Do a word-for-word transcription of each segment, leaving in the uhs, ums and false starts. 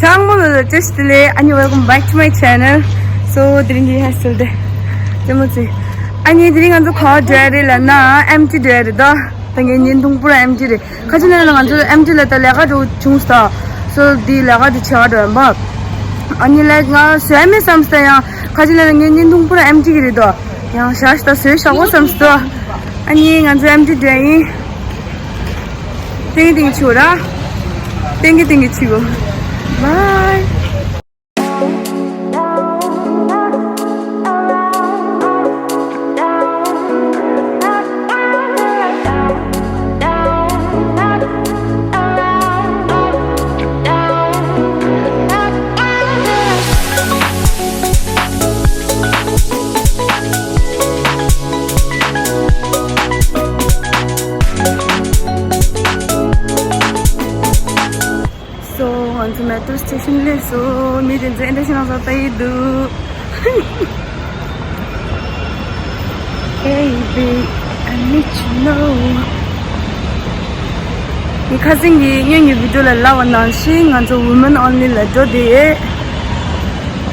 ཚང་མ་ལ་བཀྲ་ཤིས་བདེ་ལེགས། ཨ་ནི། welcome back to my channel. So དེ་རིང་གི་ཧེར་སི་ཊལ་དེ་ཙམ་མོ་ཙི། ཨ་ནི་དེ་རིང་ང་ཚོ་ག་པར་འགྲོ་ཡ་རེད་ལབ་ན་ཨེམ་ཊི་འགྲོ་ཡ་རེད་དོ། ད་ངའི་བརྙན་ཐུང་པུ་ར་ཨེམ་ཊི་རེད། ཁ་ཅིག་ལ་ང་ཚོ་ཨེམ་ཊི་ལ་ད་ལས་ཀ་འགྲོ་བྱུང་སོང་། སོ་དེ་ལས་ཀ་དེ་བྱེད་ག་འགྲོ་ཡ་ཡིན་པ། ཨ་ནི་ལའིཀ་ང་བཟོ་ཡ་མེད་བསམ་སོང་ཡང་ཁ་ཅིག་ལ་ངའི་བརྙན་ཐུང་པུ་ར་ཨེམ་ཊི་གི་རེད་དོ། ཡང་ཞག་ཞིག་ད་བཟོས་བཞག་གོ་བསམ་སོང་། ཨ་ནི་ང་ཚོ་ཨེམ་ཊི་འགྲོ་ཡ་ཡིན། ཏན་གི་ཏན་གི་བྱེད་དགོས་ར། ཏན་གི་ཏན་གི་བྱེད་དགོས། Bye. So ང་ཚོ་མེ་ཊོ་སི་ཊེ་ཤན་སླེབས་སོང་། མི་དེ་ཚོ་ཨེ་འདྲ་ཞིག་ནང་ཚོ་ལྟ་ཡི་འདུག Baby, I need you know. ངའི་ཁ་སང་གི་སྔོན་གྱི་བི་ཌིའོ་ལ་ལབ་པ་ནང་བཞིན་ང་ཚོ་Women Only ལ་འགྲོ་བསྡད་ཡོད།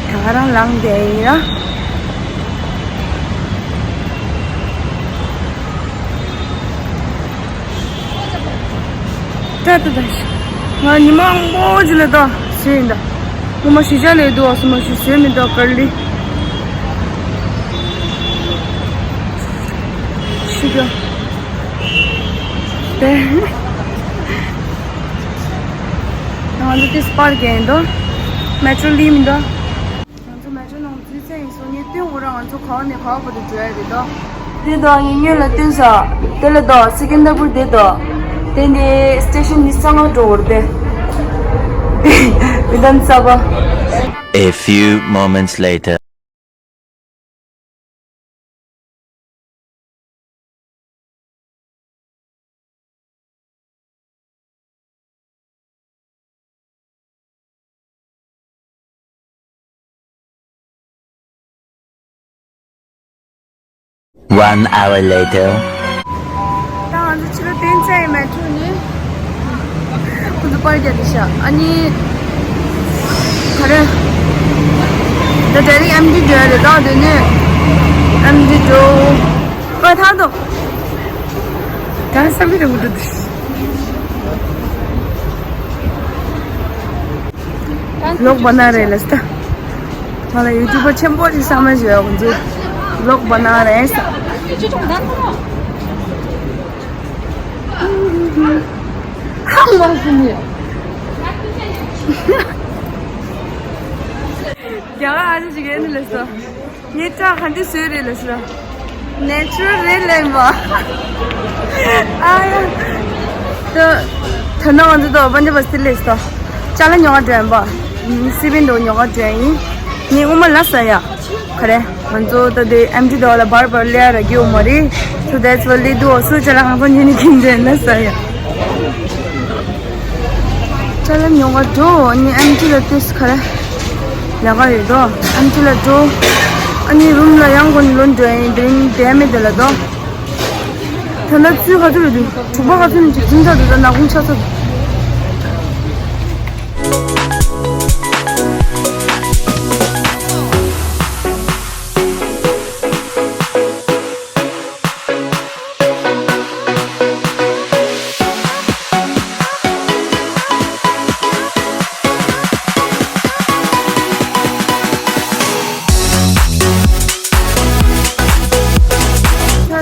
ད་ག་རང་ལངས་བསྡད་ཡིན་ར། ད་ད་ད། ང་ཉི་མ་མང་པོ་ཅིག་ལ་ད་བཟོས་ཡིན་ད། ངོ་མ་གཞིས་ཆགས་ལ་ཡོད་དུས་སུ་མ་ཞུ་བཟོས་མི་འདུག་ཀར་ལི། ཤི་རྒྱུ། དེ། ང་ཚོ་དེ་སི་པར་གྱི་ཡིན་འདུག་མེ་ཊོ་ལི་མི་འདུག་ང་ཚོ་མེ་ཊོ་ནང་འཛུལ་ཚར་ཡིན་སོང་། ངས་སྟོན་དགོས་ར། ང་ཚོ་ག་བ་ནས་ག་བ་བར་དུ་འགྲོ་ཡ་རེད་དོ། དེ་དོ་ངས་སྔོན་ལ་སྟོན་ས། དེ་ལ་དོ་སི་ཀན་དར་པུར་དེ་དོ། དེ་ནས་སི་ཊེ་ཤན་ནི་གསང་སྔགས་འགྲོ་བར་དེ། བི་དན་ས་བ། A few moments later. One hour later. ད་ང་ཚོ་ཕྱི་ལོགས་ཏན་ཅན་མེ་ཊོ་ནས་ཁོ་ཚོ་པར་རྒྱག་གི་ཤག་ཨ་ནི། ག་རེ། ད་དེ་རིང་ཨེམ་ཊི་འགྲོ་ཡ་རེད། ད་དེ་ནས་ཨེམ་ཊི་འགྲོ། ཨ་ཐང་དོ། ད་བསམ་གི་རེད་མུ་འགྲོ་དུ། ལོག་པ་ན་རེད་ལ་སྟ། ང་ལ་ཡུ་ཊུབ་པར་ཆེན་པོ་ཞིག་བསམ་བློ་ཞིག་ཡོད་ཁོང་ཚོས། ལོག་པ་ན་རེད་ས། ཧང་མ་སུ་ནི། རྒྱ་གར་ཨ་ཅག་ཅིག་ཡིན་ལ་སྟ། ངའི་སྐྲ་ག་འདྲ་བཟོས་རེད་ལབ་ཟེར། ནེ་ཅུ་རལ་རེད་ལབ་ཡིན་པ། ཨ་ཡ། ད་ད་ནང་ང་ཚོ་ད་པན་ཇབ་སི་ལེ་སི་ད་ཅ་ལག་ཉོ་ག་འགྲོ་ཡིན་པ། སི་པན་དུ་ཉོ་ག་འགྲོ་ཡིན། ངས་སྔོན་མ་ལབ་ས་ཡ། ག་རེ། ང་ཚོ་ད་དེ་ཨེམ་ཊི་དོ་ལ་བར་བར་ལས་ར་རྒྱུ་མ་རེད། So that's why ལས་དུ་འོ་སུ་ཅ་ལག་གང་ཚོ་ཉོ་ནི་ཁྱིམ་འདྲ་ན་ས་ཡ། ཅ་ལག་ཉོ་ག་འགྲོ། ཨ་ནི་ཨེམ་ཊི་ལ་ཏོག་ཙམ་ག་རེ་ལས་ཀ་ཡོད་དོ། ཨེམ་ཊི་ལ་འགྲོ། ཨ་ནི་རུམ་ལ་ཡང་གོན་ལོན་འགྲོ་ཡིན། དེ་རིང་དེ་མེད་དེ་ལ་དོ། ད་ལྟ་ཚུལ་ག་ཚོད་རེད་འདུག་དྲུག་པ་ག་ཚོད་ནས་ཅིག་འཛིན་ཚར་འདུག་ད་ནག་ཁུང་ཆགས་ཚར་འདུག་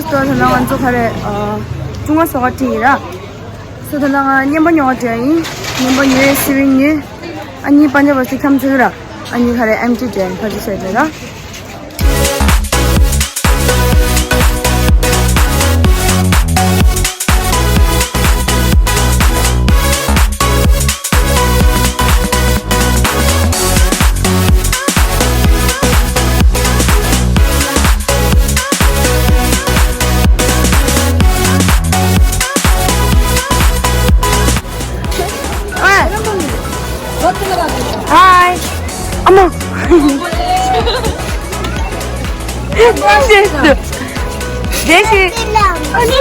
ད་ལྟ་ང་ཚོ་ག་རེ། ཨ། ཀྲུང་ཧྭ་སོ་ཁ་ཁྲིད་ཡིན་ར། སོ་ད་ལྟ་ང་བརྙན་པར་ཉོ་བ་འགྲོ་ཡིན། བརྙན་པར་ཉོས། སི་ཝིང་ཉོས། ཨ་ནི་པན་ཇབ་སི་ཁྱམས་ཚུགས་ར། ཨ་ནི་ག་རེ་ཨེམ་ཊི་འགྲོ་ཡིན། ཕར་ཚུར་བྱས་འགྲོ་ར། Hi. ཨ་མ། དེ་ཞིག་དེ་ཞིག་ཨ་ནི།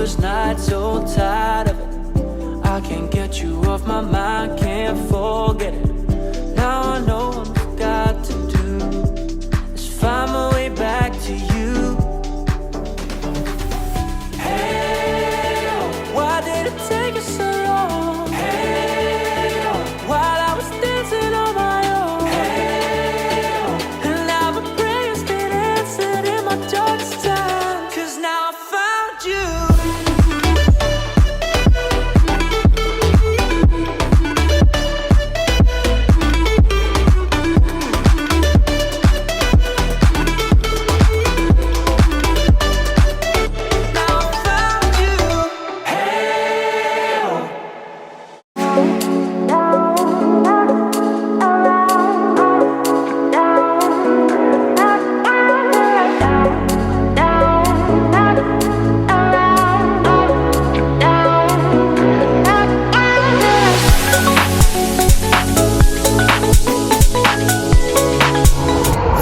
This night, so tired of it. I can't get you off my mind, can't forget it. Now I know what I've got to do is find my way back to you. Hey, why did it take us so long? Hey, while I was dancing on my own. Hey, and now my prayers get answered in my darkest time. 'Cause now I found you. Now I found you. Hey, oh.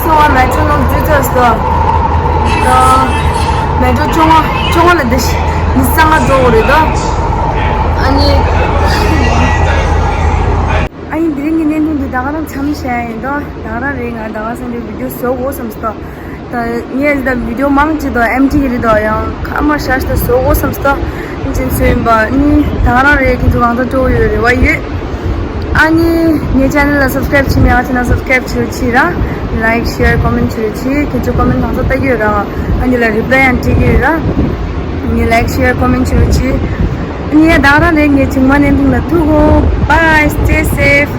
སོང་བ་མེ་ཊོ་ནང་འཛུལ་ཚར་སོང་། ད་མེ་ཊོ་བཅོ་ལྔ་བཅོ་ལྔ་ལ་འདི་ཤི་མི་གཙང་ང་འགྲོ་དགོས་རེད་ད། ཨ་ནི། ཨ་ནི་དེ་རིང་གི་བརྙན་ཐུང་འདི་ད་ག་རང་མཚམས་བཞག་ཡིན་ད། ད་ག་རང་རེད། ང་ད་ག་སང་འདི་བི་ཌི་ཡོ་བཟོ་དགོས་བསམ་སོང་། ད་ངས་ད་བི་ཌི་ཡོ་མང་ཅིག་ད་ཨེམ་ཊི་གི་རེད་ད། ཡང་ཁ་མ་ཤར་ད་བཟོ་དགོས་བསམ་སོང་། ཅན་སུ་ཡིན་པ་ནི་ད་ག་རང་རེད། ཁྱེད་ཚོ་གང་ཚ་སྤྲོ་བོ་ཡོད་རེད་བ་ཡོད། ཨ་ནི་ངའི་ཆེ་ནལ་ལ་སབ་སི་ཀ་རེབ་བྱེད་མེད་ཨ་ཆེ་ན་སབ་སི་ཀ་རེབ་བྱེད་རོགས་བྱེད་ར། ལའིཀ་ཤེར་ཀོ་མེན་བྱེད་རོགས་བྱེད། ཁྱེད་ཚོ་ཀོ་མེན་གང་ཚ་ལྟ་གི་ཡོད་ར། ཨ་ནི་ལ་རི་པ་ལའི་ཡང་སྤྲད་ཀྱི་ཡོད་ར། ངའི་ལའིཀ་ཤེར་ཀོ་མེན་བྱེད་རོགས་བྱེད། ཨ་ནི་ད་ག་རང་རེད། ངའི་ཐེངས་མ་བརྙན་ཐུང་ལ་ཐུག་གོ། Bye, stay safe.